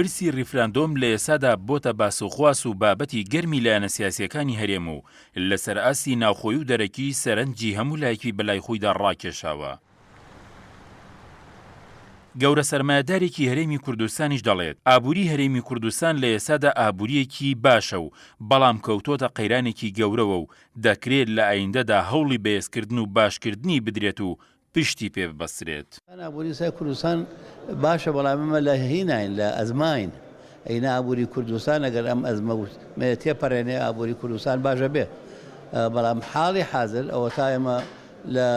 پرسی ڕیفراندۆم لە ئێستادا بۆتە باسوخواس و بابەتی گەرمی لایەنە سیاسییەکانی هەرێم و لەسەر ئاستی ناوخۆی و دەرەکی سەرنجی هەموو لایەکی بەلای خۆیدا ڕاکێشاوە. گەورە سەرمایەدارێکی هەرێمی کوردستانیش دەڵێت، ئابووری هەرێمی کوردستان لە ئێستادا ئابوورییەکی باشە و بەڵام کەوتۆتە قەیرانێکی گەورەوە و دەکرێت لە ئایندەدا هەوڵی بەهێزکردن و باشکردنی بدرێت و پشتی پێ ببەسترێت. ئابووری سای کوردستان باشە بەڵام ئێمە لە هیناین لە ئەزماین ئەینا ئابووری کوردستان ئەگەر ئەم ئەزمە تێپەڕێنێ ئابووری کوردستان باشە بێ بەڵام حاڵی حازر ئەوەتا ئێمە لە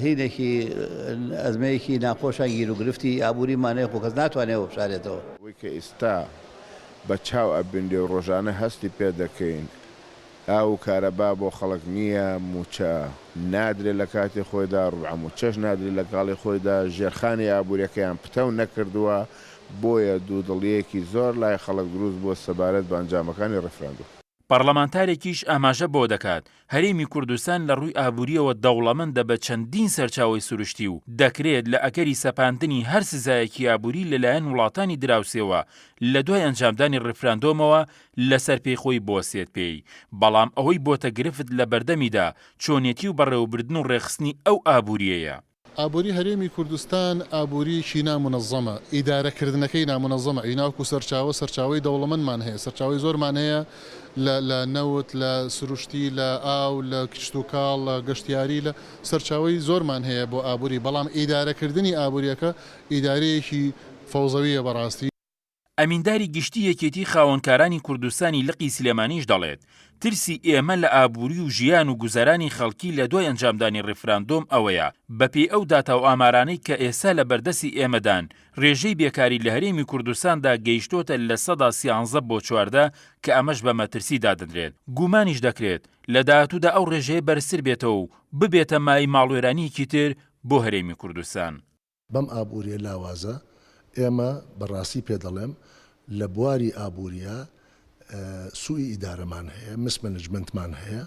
هینێکی ئەزمەیەکی ناخۆشە گیروگرفتی ئابووریمان هەیە خۆ کەس ناتوانێ ئەوە بشارێتەوە. ئەوەی کە ئیستا بە چاو ئەبینرێ و ڕۆژانە هەستی پێ دەکەین ئاو و کارەبا بۆ خەڵک نییە، مووچە نادرێ لە کاتی خۆیدا، ڕوبعە مووچەش نادرێ لە کاڵی خۆیدا، ژێرخانی ئابووریەکەیان پتەو نەکردووە، بۆیە دوودڵییەکی زۆر لای خەڵک دروست بووە سەبارەت بە ئەنجامەکانی ڕیفراندۆم. پەڕلەمانتارێکیش ئاماژە بەوە دەکات، هەرێمی کوردستان لە ڕووی ئابوورییەوە دەوڵەمەندە بە چەندین سەرچاوەی سروشتی و دەکرێت لە ئەگەری سەپاندنی هەر سزایەکی ئابووری لەلایەن وڵاتانی دراوسێوە لە دوای ئەنجامدانی ڕیفراندۆمەوە لەسەر پێی خۆی بوەستێت پێی، بەڵام ئەوەی بۆتە گرفت لە بەردەمیدا چۆنێتی و بەڕێوەبردن و ڕێکخستنی ئەو ئابوورییەیە. ئابووری هەرێمی کوردستان ئابوورییەکی نامونەزەمە، ئیدارەکردنەکەی نامونەزەمە، ئینا وەکو سەرچاوە، سەرچاوەی دەوڵەمەندمان هەیە، سەرچاوەی زۆرمان هەیە لە لە نەوت، لە سروشتی، لە ئاو، لە کشتوکاڵ، لە گەشتیاری، لە سەرچاوەی زۆرمان هەیە بۆ ئابووری، بەڵام ئیدارەکردنی ئابوورییەکە ئیدارەیەکی فەوزەوییە بەڕاستی. ئەمینداری گشتی یەکێتی خاوەنکارانی کوردستانی لقی سلێمانیش دەڵێت، ترسی ئێمە لە ئابووری و ژیان و گوزەرانی خەڵکی لە دوای ئەنجامدانی ڕیفراندۆم ئەوەیە بەپێی ئەو داتا و ئامارانەی کە ئێستا لە بەردەستی ئێمەدان ڕێژەی بێکاری لە هەرێمی کوردستاندا گەیشتۆتە 13% بۆ 14 کە ئەمەش بە مەترسی دادەنرێت گومانیش دەکرێت لە داهاتوودا ئەو ڕێژەیە بەرزتر بێتەوە و ببێتە مایەی ماڵوێرانییەکی تر بۆ هەرێمی کوردستان. بەم ئابووریە لاوازە ئێمە بە ڕاستی پێ دەڵێم لە بواری ئابووریە سوئی ئیدارەمان هەیە، mismanagement مان هەیە،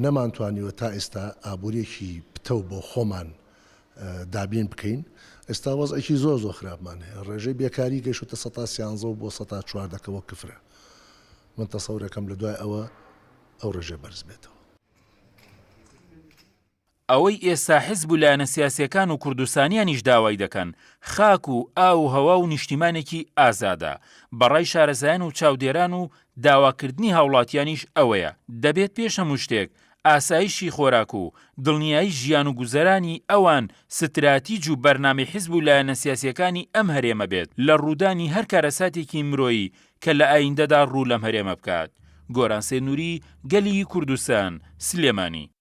نەمانتوانیوە تا ئیستا ئابووریەکی پتەو بۆ خۆمان دابین بکەین، ئێستا وەزعێکی زۆر زۆر خراپمان هەیە، ڕێژەی بێکاری گەیشتووتە سەتا سیانزە و بۆ سەتا چواردە کە وەک کفرە. من تەسەورەکەم لە دوای ئەوە ئەو ڕێژەیە بەرز بێتەوە. ئەوەی ئێستا حزب و لایەنە سیاسیەکان و کوردستانیانیش داوای دەکەن خاک و ئاو و هەوا و نیشتیمانێکی ئازادە، بەڕای شارەزایان و چاودێران و داواکردنی هاوڵاتیانیش ئەوەیە دەبێت پێش هەموو شتێک ئاسایشی خۆراک و دڵنیایی ژیان و گوزەرانی ئەوان ستراتیج و بەرنامەی حزب و لایەنە سیاسیەکانی ئەم هەرێمە بێت لە ڕوودانی هەر کارەساتێکی مرۆیی کە لە ئایندەدا ڕوو لەم هەرێمە بکات. گۆران سێنوری، گەلی کوردستان، سلێمانی.